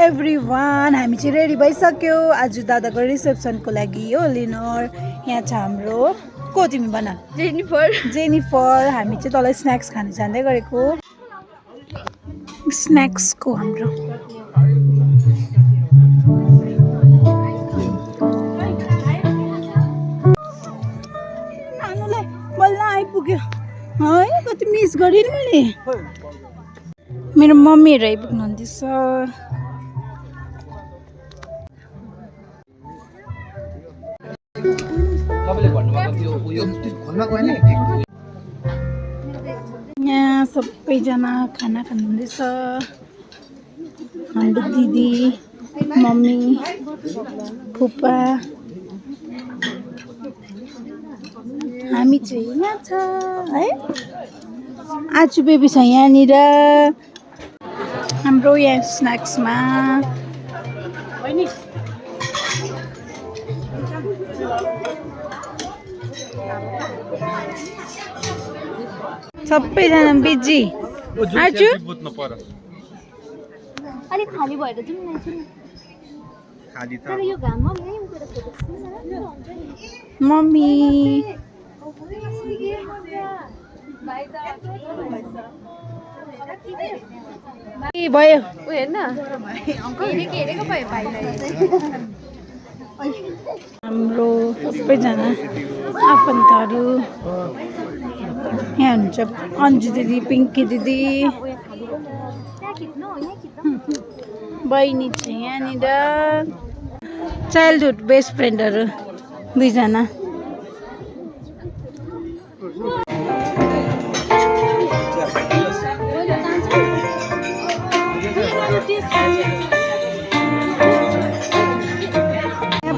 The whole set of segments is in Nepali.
एभ्रिवान, हामी चाहिँ रेडी भइसक्यो आज दादाको रिसेप्सनको लागि हो लिनर। यहाँ छ हाम्रो को तिमी भन जेनिफर। हामी चाहिँ तल स्न्याक्स खान जाँदै गरेको स्न्याक्सको हाम्रो आनुलाई बल्ल आइपुग्यो है। कति मिस गरेँ नि मैले। मेरो मम्मीहरू आइपुग्नु हुँदैछ। यहाँ सबैजना खाना खानुहुँदैछ। हाम्रो दिदी, मम्मी, फुपा, हामी चाहिँ यहाँ छ है। आचु बेबी छ यहाँनिर हाम्रो यहाँ स्न्याक्समा। सबैजना बिजी। आचु अलिक खाली भएर जाउँ न तर यो घाममा मम्मी भयो उ हेर्न हेरेको भयो भाइलाई। हाम्रो सबैजना आफन्तहरू यहाँ हुनुहुन्छ। अन्जु दिदी, पिङ्की दिदी, बहिनी छ यहाँनिर। चाइल्डहुड बेस्ट फ्रेन्डहरू दुईजना।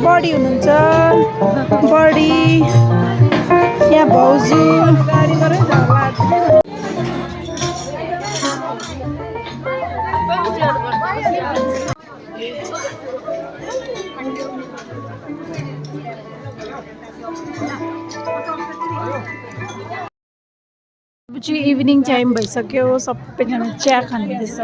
बडी हुनुहुन्छ, बडी यहाँ भाउजू। चाहिँ इभिनिङ टाइम भइसक्यो। सबैजना चिया खानुहुँदैछ।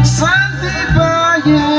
शान्ति पाए।